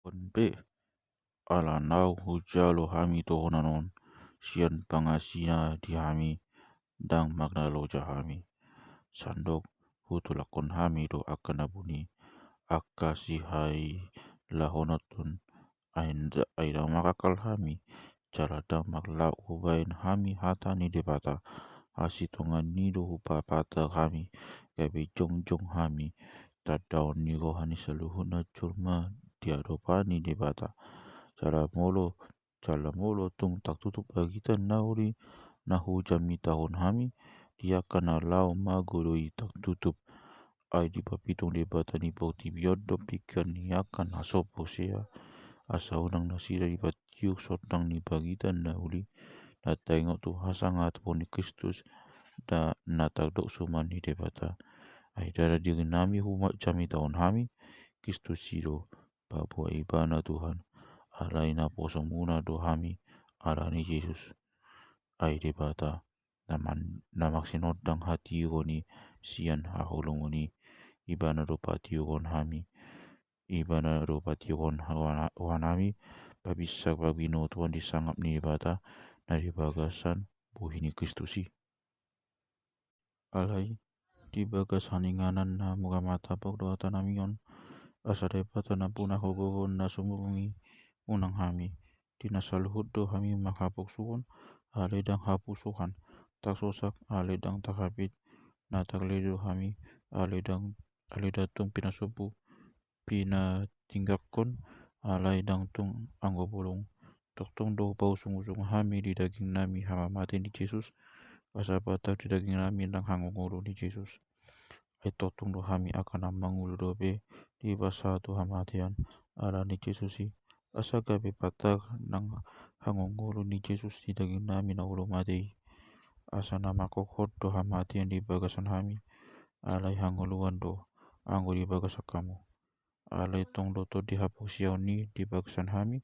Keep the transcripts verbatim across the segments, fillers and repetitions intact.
On pe, ala naung hujalo hami tohonan on sian pangasina di hami, ndang marnaloja hami. Sandok hutulakkon hami do angka na buni, angka sihailahononton, ai ndang mangakal hami, jala ndang marlaok hubaen hami hata ni Debata. Asi tongan i do hupapatar hami, gabe jongjong hami tandaon ni roha ni saluhutna jolma di adopan ni Debata. Jala molo jala molo tung tartutup barita na uli na hujamitahon hami, di angka na laho mago do i tartutup. Ai dipapitung Debata ni portibi on do pingkiran ni angka na so porsea, asa unang nasida dipatiur sondang ni barita na uli, na taringot tu hasangapon ni Kristus, na tardok suman ni Debata. Ai ndada dirinami hujamitahon hami, Kristus i do paboa Ibana Tuhan, alai naposomuna do hami ala ni Jesus. Ai Debata, na marsinondang hatiuron i sian haholomon i, Ibana do patiuron hami, Ibana do patiuron rohanami, pabinsar parbinotoan di sangap ni Debata na di bagasan bohi ni Kristus i. Alai di bagas haninganan na mura martabak do hatanami on, asa Debata na pungu hagogoon na sumurung i unang hami. Di na saluhut do hami marhaporsuhon, alai ndang hapusuhan, tarsosak, alai ndang tarhapit, na tarlele do hami, alai ndang, alai ndang tung pinasombu, pinatinggalhon, alai ndang tung anggo bolong. Tongtong do hupausung-usung hami di dagingnami hamamate ni Jesus, asa patar di dagingnami nang hangoluhon ni Jesus. Ai tongtong do hami angka na mangolu dope dipasahat tu hamatean ala ni Jesus i, asa gabe patar nang hangoluhon ni Jesus di dagingnami na olo mate i. Asa na mangkorhon do hamatean di bagasan hami, alai hangoluan do anggo di bagasan hamu. Alai tong do tondi haporseaon i di bagasan hami,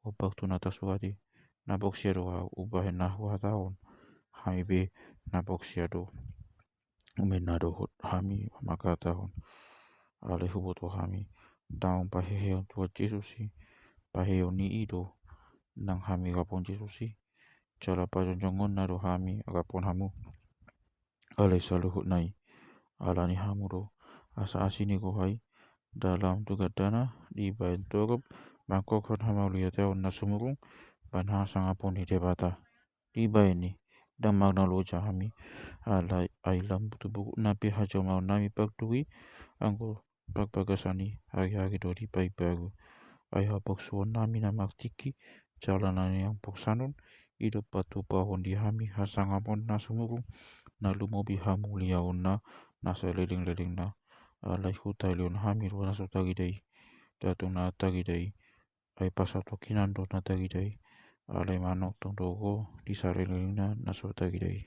ombar tu na tarsurat i: Na porsea do ahu, umbahen na huhatahon. Hami pe na porsea do, umbahen na dohot hami manghatahon. Alai huboto hami, naung paheheon Tuhan Jesus i, paheheon ni i do nang hami raphon Jesus i, jala pajongjongonna do hami raphon hamu. Alai saluhutna i ala ni hamu do, asa asi ni roha i, dalam tu gandana, dibaen torop mangkorhon hamauliateon na sumurung, bahen hasangapon ni Debata. Dibaen i, ndang marnaloja hami, alai ai lam tu buku na pe hajolmaonnami partubu i, anggo parbagasan i, ari-ari do dipaimbaru. Ai haporsuhonnami na martingki, jala na nian porsanon, i do patupahon di hami hasangapon na sumurung, na lumobi hamuliaonna na salelenglelengna. Alai hutalihon hami do na so tarida i, ndang tung na tarida i, ai pasauthon hinan do na tarida i, alai manongtong do ro di salelenglelengna na so tarida i.